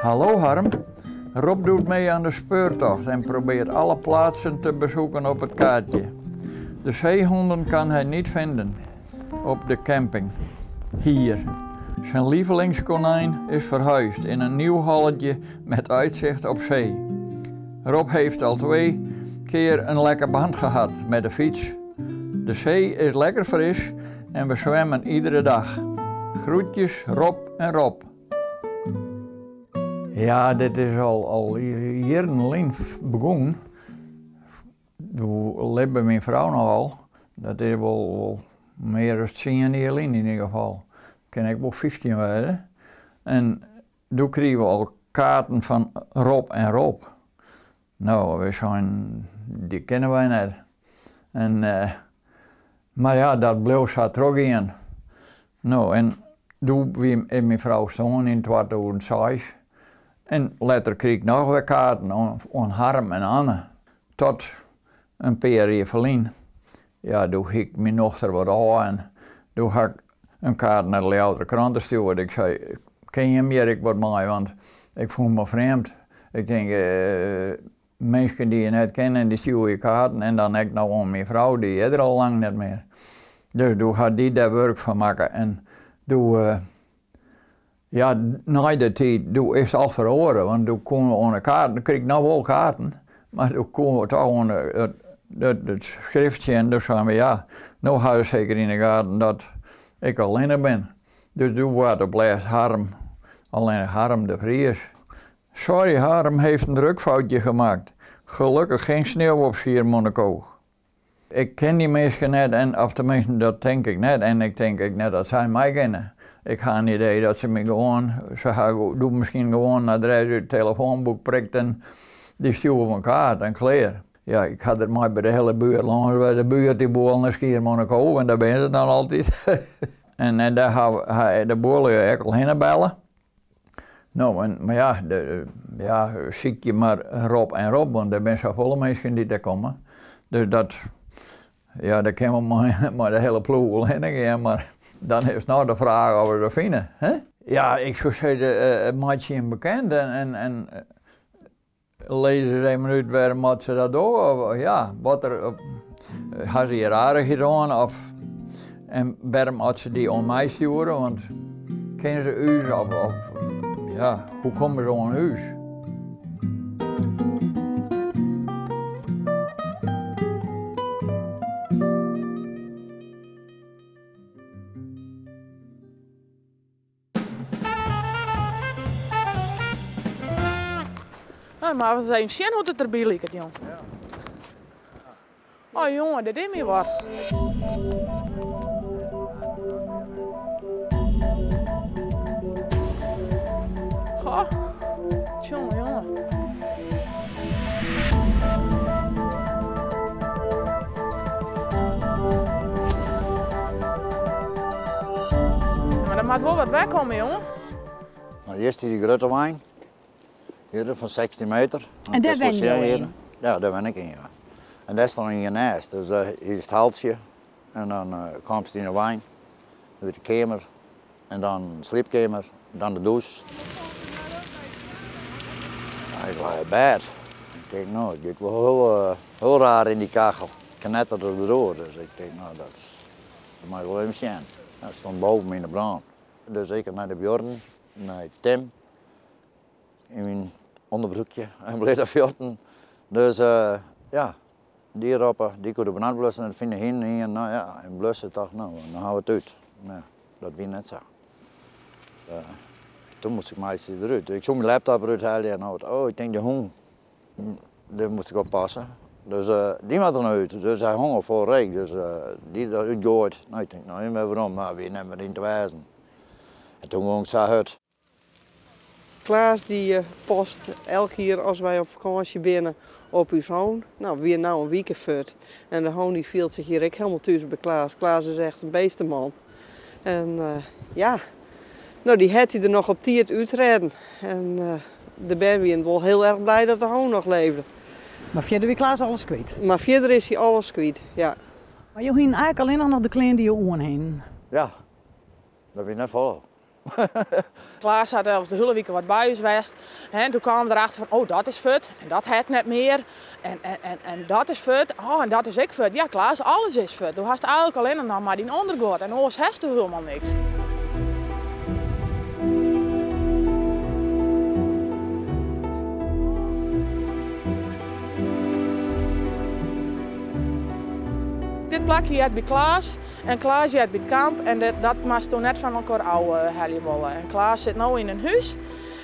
Hallo Harm, Rob doet mee aan de speurtocht en probeert alle plaatsen te bezoeken op het kaartje. De zeehonden kan hij niet vinden op de camping. Hier. Zijn lievelingskonijn is verhuisd in een nieuw halletje met uitzicht op zee. Rob heeft al 2 keer een lekke band gehad met de fiets. De zee is lekker fris en we zwemmen iedere dag. Groetjes Rob en Rob. Ja, dit is al jaren begonnen. Toen leefde mijn vrouw nogal. Dat is wel meer dan 10 jaar in ieder geval. Kan ik wel 15 worden. En toen kregen we al kaarten van Rob en Rob. Nou, we zijn, die kennen wij net. Maar ja, dat bleef zo terug in. Nou, en toen wie mijn vrouw stond in 2006. En later kreeg ik nog weer kaarten aan Harm en Anne. Tot een paar jaar geleden. Ja, toen ging ik mijn dochter wat aan en toen had ik een kaart naar de Ljouwerter Krant gestuurd. Ik zei, ken je hem hier ik wat mij, want ik voel me vreemd. Ik denk, mensen die je net kennen, die sturen je kaarten en dan ik nog aan mijn vrouw, die is er al lang niet meer. Dus toen had die daar werk van maken en toen, ja, na de tijd, toen is het al verloren, want toen konden we aan de kaarten, dan kreeg ik nog wel kaarten, maar toen konden we toch aan het schriftje en toen zeiden we, ja, nu hadden we zeker in de gaten dat ik alleen ben. Dus toen wordt op laatst Harm, alleen Harm de Vries. Sorry, Harm heeft een drukfoutje gemaakt. Gelukkig geen sneeuw op Schiermonnikoog. Ik ken die mensen net, en, of tenminste dat denk ik net, en ik denk ik net dat zij mij kennen. Ik heb een idee dat ze me gewoon, ze gaan, doen misschien gewoon een adres uit het telefoonboek prikt en die sturen een kaart en kleer. Ja, ik had het maar bij de hele buurt langs, bij de buurt die boel naar Schiermonnikoog en daar ben ze dan altijd. En daar hebben de boerlui ook al heen bellen. Nou, en, maar ja, de, ja, zie je maar Rob en Rob, want er zijn zoveel mensen die daar komen. Dus dat, ja, daar kunnen we maar de hele ploeg wel heen gaan, maar dan is nou de vraag of we ze vinden. Hè? Ja, ik zou zeggen, het maakt je bekend en lezen ze even uit waarom moet ze dat doen, of ja, wat er, of, hebben ze hier aardig gedaan, of, en waarom had ze die om mij sturen, want kennen ze u of ja, hoe komen ze aan huis? Nou, maar we zijn zien hoe het erbij ligt, jong. Ja. Oh jongen, dit is me wat. Goh, jongen, jongen. Maar er moet wel wat bij komen, jongen. Nou, eerst die grote wijn. Hier van 16 meter. En daar Dat is ben je wel zeer in? hier. Ja, daar ben ik in, ja. En daar stond in je nest. Dus hier is het halsje. En dan komt het in de wijn. Dan de kamer. En dan de slaapkamer. Dan de douche. Ja, ik lag in bed. Ik denk, nou, het gaat wel heel raar in die kachel. Ik knetterde erdoor. Dus ik denk, nou, dat mag ik wel even zien. Ja, het stond boven me in de brand. Dus ik naar de buren, naar Tim. In mijn onderbroekje en bleef daar fjorten. Dus ja, die roppen, die konden brand blussen en dat vinden hin en nou ja, en blussen toch, nou, dan houden we het uit. Nou, dat wie net zo. Toen moest ik maar eens eruit. Ik zoek mijn laptop eruit halen en nou, oh, ik denk de hond, daar moest ik op passen. Dus die moet er nou uit, dus hij hong al vol reek, dus die eruit gooit. Nou, ik denk, nou, niet meer waarom, maar wie neemt me in te wijzen. En toen ging ik zo uit. Klaas die post elk jaar als wij op vakantie binnen op uw zoon. Nou, weer nou een weekend voort. En de hoon die viel zich hier ook helemaal thuis bij Klaas. Klaas is echt een beestenman. En ja, nou, die had hij er nog op tijd uitredden. En de ben we wel heel erg blij dat de hoon nog leefde. Maar verder is Klaas alles kwijt? Maar verder is hij alles kwijt, ja. Maar je ging eigenlijk alleen nog de klein die je oren heen. Ja, dat ben ik net vol. Klaas hat elts de hiele wike wat by ús west. En toen kwam erachter fan, oh dat is fut en dat het net mear. En, en, en, en dat is fut, oh en dat is ek fut. Ja Klaas, alles is fut. Do hast eigenlijk alleen noch mar dyn ûnderguod en oars hast do hielendal niks. Dit plakje heart by Klaas en Klaas heart by it kamp en dat moatsto net fan elkoar ôfhelje wolle. En Klaas sit no yn in hús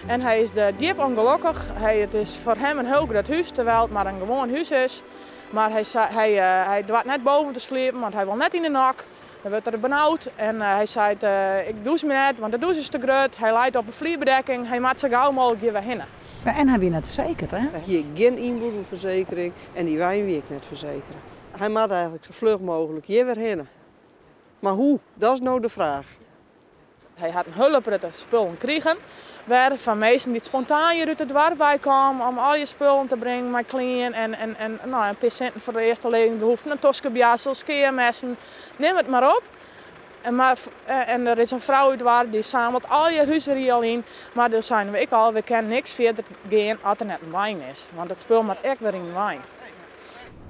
en hy is der djip ûngelokkich. It is foar him in hiel grut hús, terwijl it mar in gewoan hús is. Mar hy doart net boven te sliepen, want hy wol net yn de nok. Dan wurdt er benaud en hy seit, ik dûs my net, want de dûs is te grut. Hy leit op 'e flierbedekking, hy moat sa gau mooglik hjir wer hinne. Ja, en hy wie net fersekere, hè? Hy hie gjin ynboedelfersekering en dy wein wie ek net fersekere. Hy moat eigentlik sa fluch mooglik hjir wer hinne. Mar hoe? Dat is no de fraach. Hy hat in hiele protte spullen krigen, wer fan minsken dy't spontaan hjir út it doarp wei kamen om al je spullen te bringen mei klean en nou, in pear sinten foar de earste levensbehoeften, in toskebjassel, skearmessen, nim it mar op. En der is in frou út it doarp dy samelt al je húsriel yn, mar dêr seinen we ek al, we kinne niks fierder gean as der net in wein is, want it spul moat ek wer yn de wein.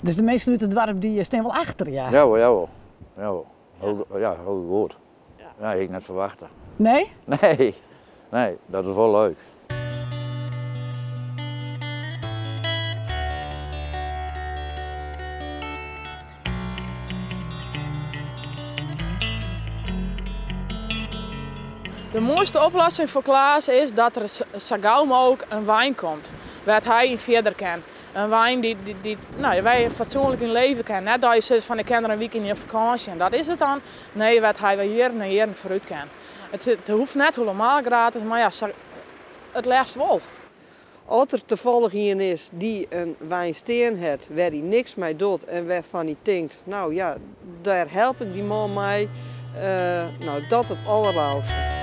Dus de minsken út it doarp dy stean wol achter, ja? Jawol, jawol. Jawol. Hiel, ja, hiel goed. Ja, hie ik net ferwachte. Nee? Nee, nee, dat is wol leuk. De moaiste oplossing foar Klaas is dat der sa gau mooglik in wein komt wêr't hy yn fierder kin. In wein dy't, nou, wêr't hy fatsoenlik yn leve kin. Net dat je sizze fan ik kin der in wike yn op fakânsje en dat is it dan. Nee, wêr't hy wer jierren en jierren foarút kin. It hoecht net hielendal gratis, mar ja, it leafst wol. As der tafallich ien is dy't in wein stean hat wêr't hy niks mei docht en wêrfan hy tinkt, nou ja, dêr help ik dy man mei, nou dat it allerleafste.